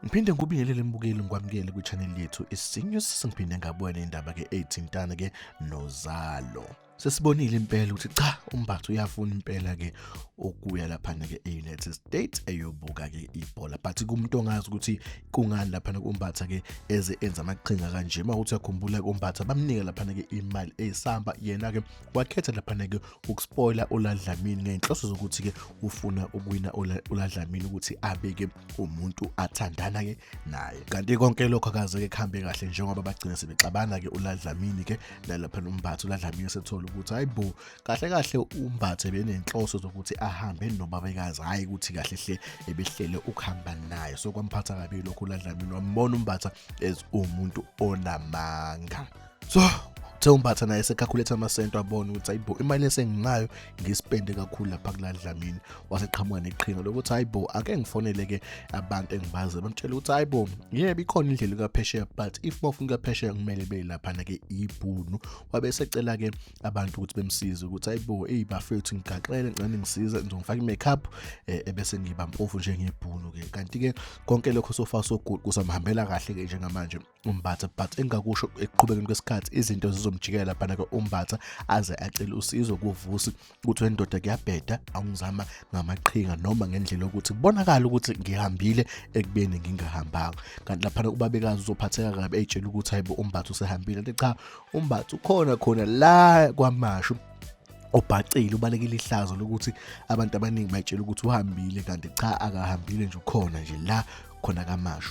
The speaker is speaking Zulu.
Ngiphinde ngikubingelele mbukeli, ngikwamukele kwi-channel yethu iSinews. Ngiphinde ngabuya nendaba ke eyithintana ke nozalo. Sesibonile impela ukuthi cha, uMbatha uyafuna impela ke ukuya laphana ke e-United States eyobuka ke ibhola, but kumuntu ongazi ukuthi kungani laphana kuMbatha ke eze enza amaqhinga kanje, uma uthi uyakhumbula, kuMbatha bamnika laphana ke imali eyisamba, yena ke wakhetha laphana ke ukuspoila uLaDlamini ngey'nhloso zokuthi ke ufuna ukuwina uLaDlamini ukuthi abeke umuntu athandana ke naye. Kanti konke lokho akaze ke kuhambe kahle, njengoba bagcina sebexabana ke uLaDlamini ke nalapha uMbatha. ULaDlamini sethola ukuthi hayibo, kahle kahle uMbatha benenhloso zokuthi ahambe nobabekazi, hhayi ukuthi kahle hle ebehlele ukuhamba naye. So kwamphatha kabi lokho uLaDlamini, wambona uMbatha as umuntu onamanga. So uthe uMbatha naye sekhakhulethha amasento, abona ukuthi hayibo, imali esenginayo ngispende kakhulu lapha kulaDlamini, waseqhamuka neqhinga lokuthi hayibo, ake ngifonele ke abantu engibazi, bamtshela ukuthi hayibo, yebo, ikhona indlela kaphesheya, but if bafuna kaphesheya kumele belaphana ke ibhunu. Wabe secela ke abantu ukuthi bemsize ukuthi hayibo, eyi bafethu, ngigaxele, ngicela ngisize, ngizongifaka i-makeup ebese ngiba mpofu njengebhunu ke. Kanti ke konke lokho so far so good, kusamhambela kahle ke njengamanje uMbatha, but engakusho, ekuqhubekeni kwesikhathi izinto zizomjikela laphana ke uMbatha, aze acele usizo kuVusi ukuthi wendoda, kuyabheda, awungizama ngamaqhinga noma ngendlela yokuthi kubonakala ukuthi ngihambile ekubeni ngingahambanga. Kanti laphana ubabekazi uzophatheka kabi, ey'tshela ukuthi hayibo, uMbatha usehambile, kanti cha, uMbatha ukhona khona la KwaMashu, ubhacile, ubalekile ihlazo lokuthi abantu abaningi bayitshela ukuthi uhambile, kanti cha, akahambile nje, ukhona nje la khona KaMashu.